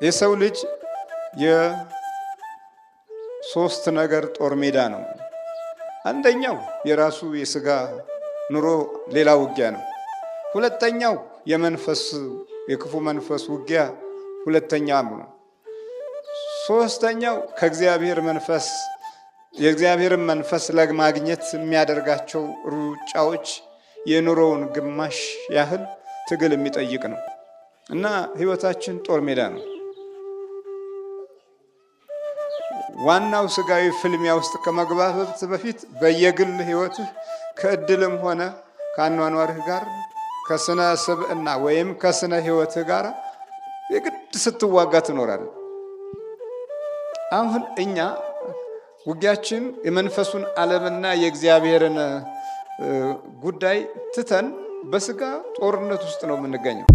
የሰው ልጅ የሶስት ነገር ጦር ሜዳ ነው። አንደኛው የራሱ የስጋ ኑሮ ሌላ ውጊያ ነው። ሁለተኛው የመንፈስ የክፉ መንፈስ ውጊያ ሁለተኛም ነው። ሶስተኛው ከእግዚአብሔር መንፈስ የእግዚአብሔርን መንፈስ ለማግኘት የሚያደርጋቸው ሩጫዎች የኑሮውን ግማሽ ያህል ትግል የሚጠይቅ ነው እና ሕይወታችን ጦር ሜዳ ነው። ዋናው ስጋዊ ፍልሚያ ውስጥ ከመግባት በፊት በየግል ሕይወትህ ከእድልም ሆነ ከአኗኗርህ ጋር ከስነ ስብዕና ወይም ከስነ ሕይወትህ ጋር የግድ ስትዋጋ ትኖራለህ። አሁን እኛ ውጊያችን የመንፈሱን ዓለምና የእግዚአብሔርን ጉዳይ ትተን በስጋ ጦርነት ውስጥ ነው የምንገኘው።